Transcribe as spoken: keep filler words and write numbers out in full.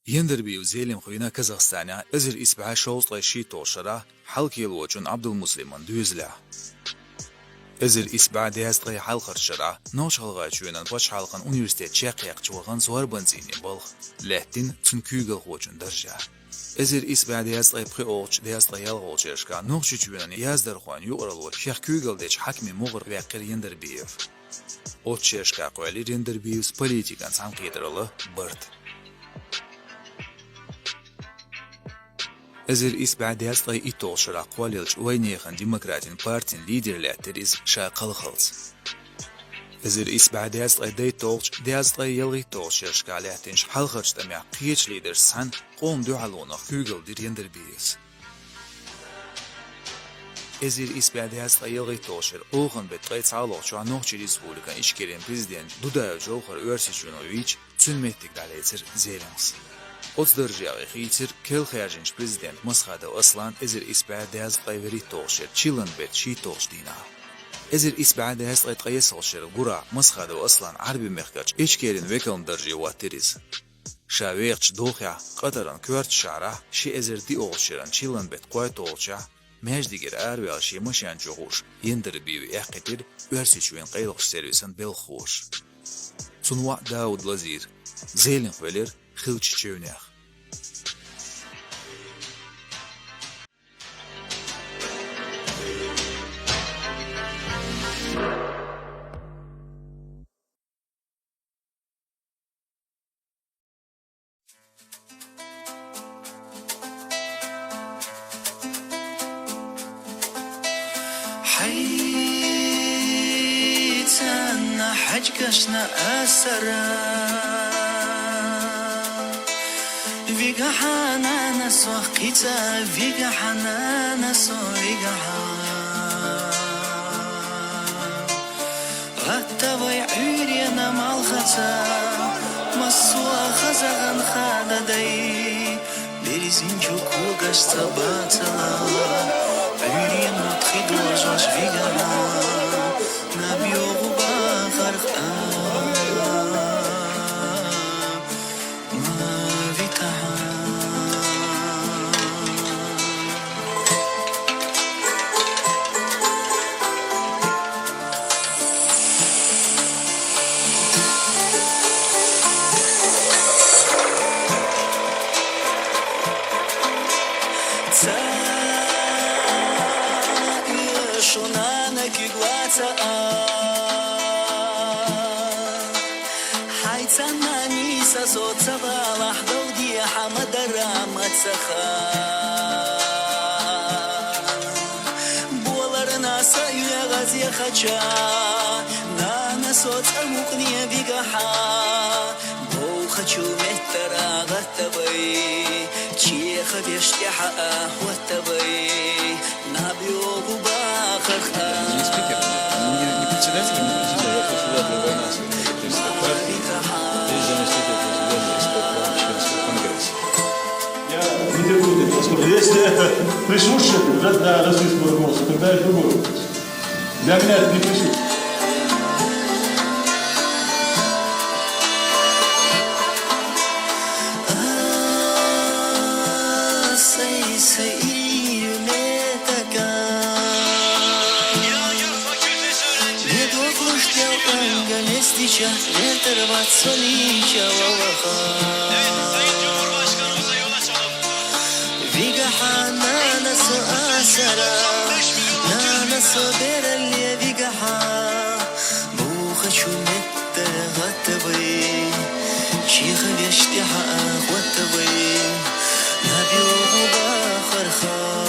Яндарбиев Зелимха вина Казахстанехь эзар исс бӀе шовзткъе шийтталгӀачу шарахь Хьалкхелочун Ӏабдулмуслиман доьзалехь. Эзар исс бӀе дезткъе хьалхарчу шарахь Нохч-ГӀалгӀайчоьнан пачхьалкхан университет чекхъяьккхича вахана зорбанцӀийнан балха лаьттина цуьнан куьйгалхочун даржехь. Эзар исс бӀе дезткъе пхоьалгӀачу, дезткъе ялхолгӀачу шерашкахь Нохчийчоьнан яздархойн юкъаралло шех куьйгалла дечу хьаькамийн могӀарера ваьккхира Яндарбиев. Оцу шерашкахь кхоьллира Яндарбиевс политикан цхьаьнакхетаралла барт. Эзар исс бӀе дезткъе итталгӀачу шарахь кхоллаеллачу вайнехан демократин партин лидер лаьттира иза ша кхалхалц. Эзар исс бӀе дезткъе дейтталгӀачу, дезткъе ялхитталгӀачу шерашкахь лаьттинчу хьалхарчу тӀамехь кхечу лидершца цхьаьна къоман дуьхьалонах куьйгалла дира Яндарбиевс. Эзар исс бӀе дезткъе ялхитталгӀачу шеран охан беттан ткъе цхьалгӀачохь Нохчийн Республикан Ичкерин президент Дудаев Джовхар Оьрсийчоьно вийча, цуьнан меттиг дӀалецира Зелимхас. Оцу даржехь и хийцира керла хаьржинчу президент Масхадов Аслан эзар исс бӀе дезткъе вуьрхӀитталгӀачу шеран чиллан беттан шийтталгӀачу дийнахь. Эзар исс бӀе дезткъе ткъайоьсналгӀачу шеран гурахь Масхадов Аслан Ӏаьрбийн мехкарчу Ичкерин векалан дарже хӀоттийра иза. Ша вехачу дохехь Къатаран коьртачу шахьарахь ши эзар диъалгӀачу шеран чиллан беттан кхойтталгӀачохь маьждигера араваьлла шен машен чу хууш Яндарбиев эккхийтира Оьрсийчоьнан къайлахчу сервисан белхахоша. Цуьнан воӀ Дауд Лазир Зелимха велира хиллачу чевнех. Хьайцанна хьаьжкӀашна асара, вигахьа нана со кхица, вигахьа нана со, вигахьа. Гьатта вай Ӏуьйренан малхаца, массо а хаза гӀан хада дай, берзин чу когашца бацала, Ӏуьйрено тхи дожош вигахьа, наб йогӀу бахарх а. Шунана куьг ваца а. Хьайцанна нийса со ца балахь, дов дехьа ма дара ма ца ха. Боларна са оьгӀаз яхача, нана со цӀа мукъане вигахьа. Бовхачу меттара гӀатта вай, чехавеш тӀаьхьа а хӀотта вай. Наб йогӀу бахарх а. Не спикер, не, не председатель, не президент, я председатель войны, то есть как раз и заместитель председателя из Конгресса, членского конгресса. Я не терплю такого, поскольку если это присуще, да, да, российскому руководству, тогда это другой вопрос. Для меня это не присуще. Вигахьа, нана, со асара, нана, со бералле вигахьа, бухачу меттара гӀатта вай, чехавеш тӀаьхьа а хӀотта вай, наб йогӀу бахарха.